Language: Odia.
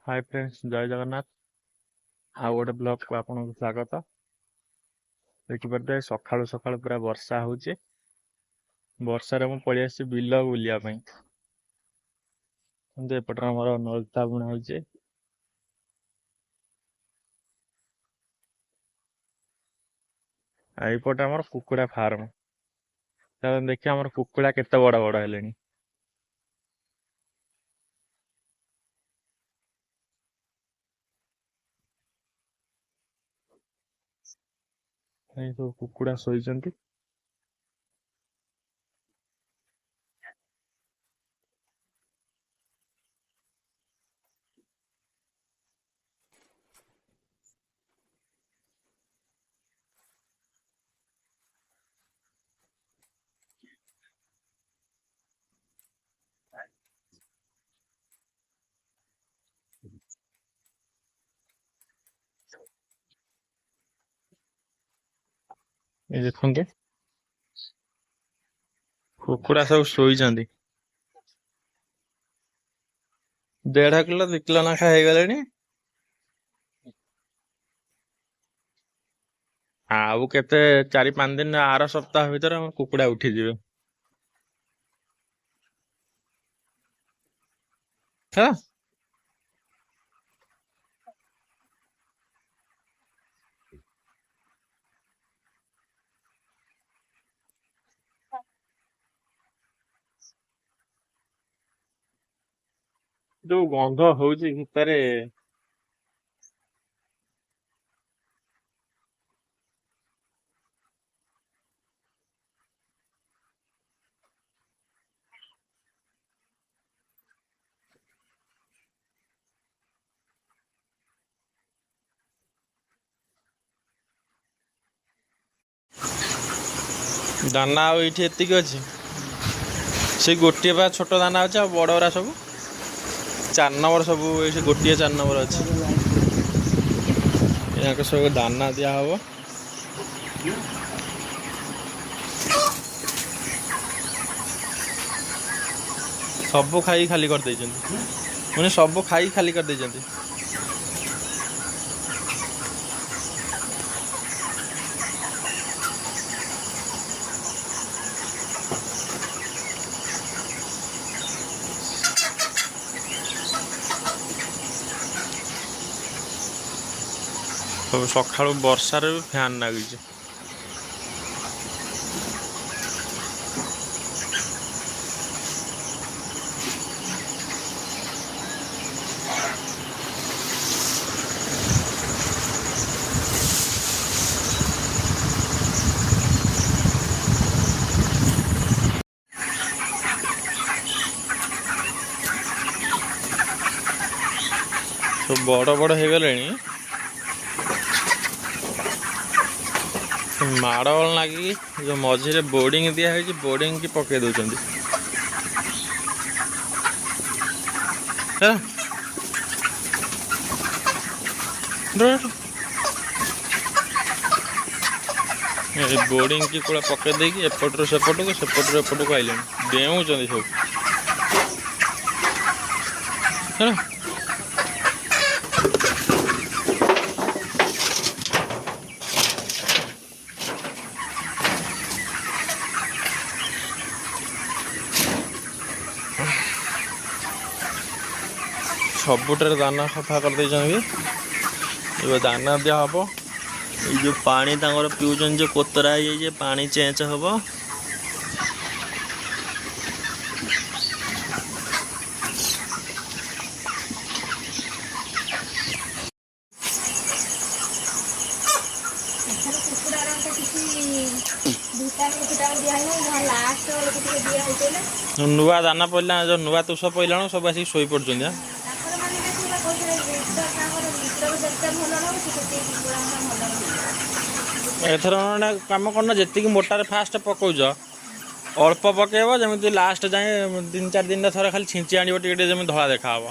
ହାଏ ଫ୍ରେଣ୍ଡସ୍, ଜୟ ଜଗନ୍ନାଥ। ଆଉ ଗୋଟେ ବ୍ଲଗ୍କୁ ଆପଣଙ୍କୁ ସ୍ୱାଗତ। ଦେଖିପାରୁଥିବେ ସକାଳୁ ସକାଳୁ ପୁରା ବର୍ଷା ହେଉଛି। ବର୍ଷାରେ ମୁଁ ପଳେଇ ଆସିଛି ବିଲ ବୁଲିବା ପାଇଁ। କିନ୍ତୁ ଏପଟରେ ଆମର ନଳତା ବୁଣା ହେଇଛି। ଆଉ ଏପଟେ ଆମର କୁକୁଡ଼ା ଫାର୍ମ। ତାହେଲେ ଦେଖିବା ଆମର କୁକୁଡ଼ା କେତେ ବଡ଼ ବଡ଼ ହେଲେଣି। ଏଇ ସବୁ କୁକୁଡ଼ା ଶୋଇଛନ୍ତି। ଏ ଦେଖନ୍ତୁ କୁକୁଡ଼ା ସବୁ ଶୋଇଛନ୍ତି। 1.5 କିଲୋ 2 କିଲୋ ଲେଖା ହେଇଗଲେଣି। ଆଉ କେତେ 4-5 ଦିନ ଆର ସପ୍ତାହ ଭିତରେ ଆମ କୁକୁଡ଼ା ଉଠିଯିବେ। ହଁ, ଯୋଉ ଗନ୍ଧ ହଉଛି ଭିତରେ। ଦାନା ଆଉ ଏଇଠି ଏତିକି ଅଛି, ସେଇ ଗୋଟିଏ ବା ଛୋଟ ଦାନା ଅଛି। ଆଉ ବଡ଼ ଗୁରା ସବୁ 4 ନମ୍ବର, ସବୁ ଏଇ ଗୋଟିଏ 4 ନମ୍ବର ଅଛି। ଏହାକୁ ସବୁ ଦାନା ଦିଆହବ। ସବୁ ଖାଇ ଖାଲି କରିଦେଇଛନ୍ତି, ମାନେ ସବୁ ଖାଇ ଖାଲି କରିଦେଇଛନ୍ତି। ସବୁ ସକାଳୁ ବର୍ଷାରେ ବି ଫ୍ୟାନ୍ ଲାଗିଛି। ସବୁ ବଡ଼ ବଡ଼ ହେଇଗଲେଣି। ମାଡ଼ଗୋଳ ଲାଗିକି ଯୋଉ ମଝିରେ ବୋର୍ଡିଂ ଦିଆହେଇଛି, ବୋର୍ଡିଂ କି ପକେଇ ଦଉଛନ୍ତି। ଏ ବୋର୍ଡିଂ କି ପୁରା ପକେଇ ଦେଇକି ଏପଟରୁ ସେପଟକୁ, ସେପଟରୁ ଏପଟକୁ ଆଇଲେଣି, ଡେଉଁଛନ୍ତି ସବୁ। ହେଲା, ସବୁଟାରେ ଦାନା ସଫା କରିଦେଇଛନ୍ତି। ଏବେ ଦାନା ଦିଆହବ। ଏଇ ଯୋଉ ପାଣି ତାଙ୍କର ପିଉଛନ୍ତି, ଯୋଉ କୋତରା ହେଇଯାଇଛି, ପାଣି ଚେଞ୍ଜ ହବ। ଏଥର କୁକୁଡ଼ାର ତ କିଛି ଭିଟାମିନ୍ ଫିଟାମିନ୍ ଦିଆ ହେଇନି, ଯାହା ଲାଷ୍ଟ ବେଳକୁ ଟିକେ ଦିଆ ହେଇଥିଲା। ନୂଆ ଦାନା ପଡ଼ିଲା, ଯୋଉ ନୂଆ ତୁଷ ପଡ଼ିଲାଣି, ସବୁ ଆସିକି ଶୋଇ ପଡୁଛନ୍ତି। ତାଙ୍କର ମାନେ ବେଶୀ କହୁଥିଲେ ଲିଟର, ତାଙ୍କର ଲିଟର ଯେତେ ଭଲ ରହୁଛି ସେତିକି କୁକୁଡ଼ା ମାନେ ଭଲ ରହୁଛି। ଏଥର ମାନେ କାମ କରୁନ, ଯେତିକି ମୋଟାରେ ଫାଷ୍ଟ ପକଉଛ ଅଳ୍ପ ପକେଇବ, ଯେମିତି ଲାଷ୍ଟ ଯାଏଁ 3-4 ଦିନରେ ଥରେ ଖାଲି ଛିଞ୍ଚି ଆଣିବ ଟିକେ ଟିକେ, ଯେମିତି ଧଳା ଦେଖାହବ।